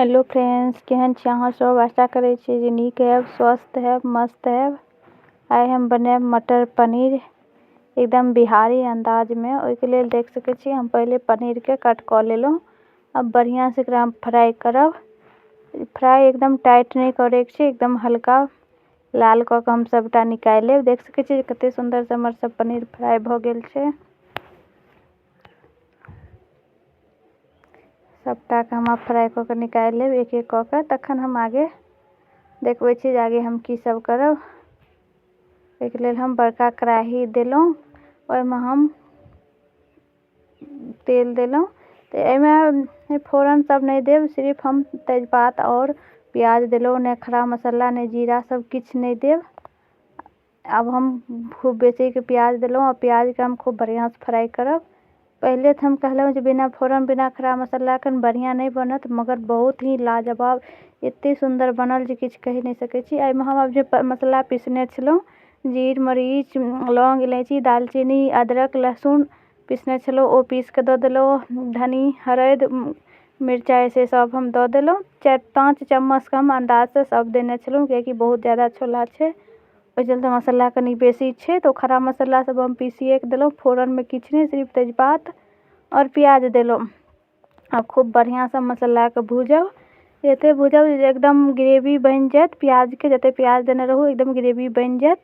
Hello friends, केहन छी अहाँ सब? आशा करै छी जे नीक हैब, स्वस्थ हैब, मस्त हैब। आइ हम बनायब मटर पनीर एकदम बिहारी अंदाजमे। ओहिके लेल देख सकै छी हम पहिले पनीरके कट कऽ लेलहुँ। अब बढ़िआँसँ एकरा हम फ्राइ करब। फ्राइ एकदम टाइट नहि करैके छै, एकदम हल्का लाल कऽ के हम सबटा निकालि लेब। देख सकै छी कते सुन्दरसँ हमर सब पनीर फ्राइ भऽ गेल छै। सबटाके हम आब फ्राइ कऽ के निकालि लेब एक एक कऽ के, तखन हम आगे देखबै छी जे आगे हम की सब करब। एहिके लेल हम बड़का कड़ाही देलहुँ, ओहिमे हम तेल देलहुँ। तऽ एहिमे फोरन सब नहि देब, सिर्फ हम तेजपात आओर प्याज देलहुँ, नहि खड़ा मसाला नहि जीरा सब किछु नहि देब। आब हम खूब बेसीके प्याज देलहुँ आ प्याजके हम खूब बढ़िआँसँ फ्राइ करब। पहिले तऽ हम कहलहुँ जे बिना फोरन बिना खड़ा मसालाके बढ़िआँ नहि बनत, मगर बहुत ही लाजवाब एते सुन्दर बनल जे किछु कहि नहि सकै छी। एहिमे हम आब जे मसाला पीसने छलहुँ, जीर मरीच लौङ्ग इलायची दालचीनी अदरक लहसुन पीसने छलहुँ, ओ पीसके दऽ देलहुँ। धनी हरदि मिरचाइ से सब हम दऽ देलहुँ। 4-5 चम्मचके हम अन्दाजसँ सब देने छलहुँ, कियाकि बहुत ज्यादा छोला छै, ओहि चलते मसाला कनि बेसी छै। तऽ ओ खड़ा मसाला सब हम पीसिएके देलहुँ, फोरनमे किछु नहि, सिर्फ तेजपात आओर प्याज देलहुँ। आब खूब बढ़िआँसँ मसालाके भूजब, एते भूजब जे एकदम ग्रेवी बनि जायत। प्याजके जते प्याज देने रहू एकदम ग्रेवी बनि जायत।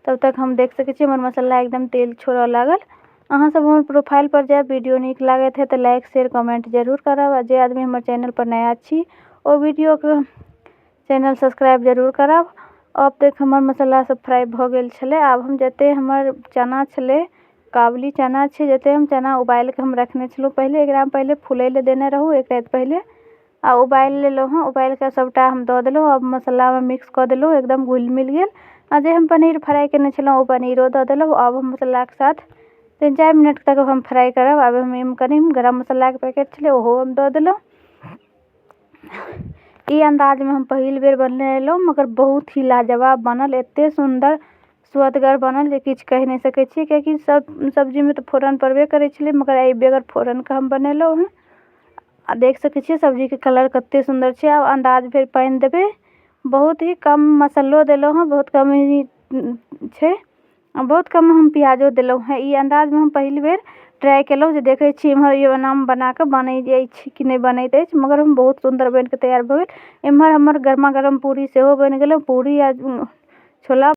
तब तक हम देख सकै छी हमर मसाला एकदम तेल छोड़ऽ लागल। अहाँ सब हमर प्रोफाइल पर जायब, वीडियो नीक लागैत है तऽ लाइक शेयर कमेंट जरूर करब। आ जे आदमी हमर चैनल पर नया छी ओ वीडियोके चैनल सब्सक्राइब जरूर करब। अब देख हमर मसाला सब फ्राइ भऽ गेल छलै। आब हम जते हमर चना छलै, काबुली चना छै, जते हम चना उबालिके हम रखने छलहुँ पहिले, एकरा हम पहिले फुलै लए देने रहूँ एक राति पहिले, आ उबालि लेलहुँ हँ। उबालिके सबटा हम दऽ देलहुँ, अब मसालामे मिक्स कऽ देलहुँ, एकदम घुलि मिल गेल। आ जे हम पनीर फ्राइ केने छलहुँ ओ पनीरो दऽ देलहुँ। आब हम मसालाके साथ 3-4 मिनट तक हम फ्राइ करब। आब हम एहिमे कनि गरम मसालाके पैकेट छलै, ओहो हम दऽ देलहुँ। ई अन्दाजमे हम पहिल बेर बनेलहुँ, मगर बहुत ही लाजवाब बनल, एते सुन्दर सुअदगर बनल जे किछु कहि नहि सकै छी। कियाकि सब सब्जीमे तऽ फोरन पड़बे करै छलै, मगर एहि बगैर फोरनके हम बनेलहुँ हँ। आ देख सकै छियै सब्जीके कलर कते सुन्दर छै। आब अन्दाज भरि पानि देबै, बहुत ही कम मसल्लो देलहुँ हँ, बहुत कम ही छै, बहुत कम हम प्याजो देलहुँ हँ। ई अन्दाजमे हम पहिल बेर ट्राइ केलहुँ जे देखै छी एम्हर ई एनामे बनाकऽ बनै अछि कि नहि बनैत अछि, मगर हम बहुत सुन्दर बनिकऽ तैयार भऽ गेल। एम्हर हमर गरमा गरम पूरी सेहो बनि गेलै, पूरी आ छोला।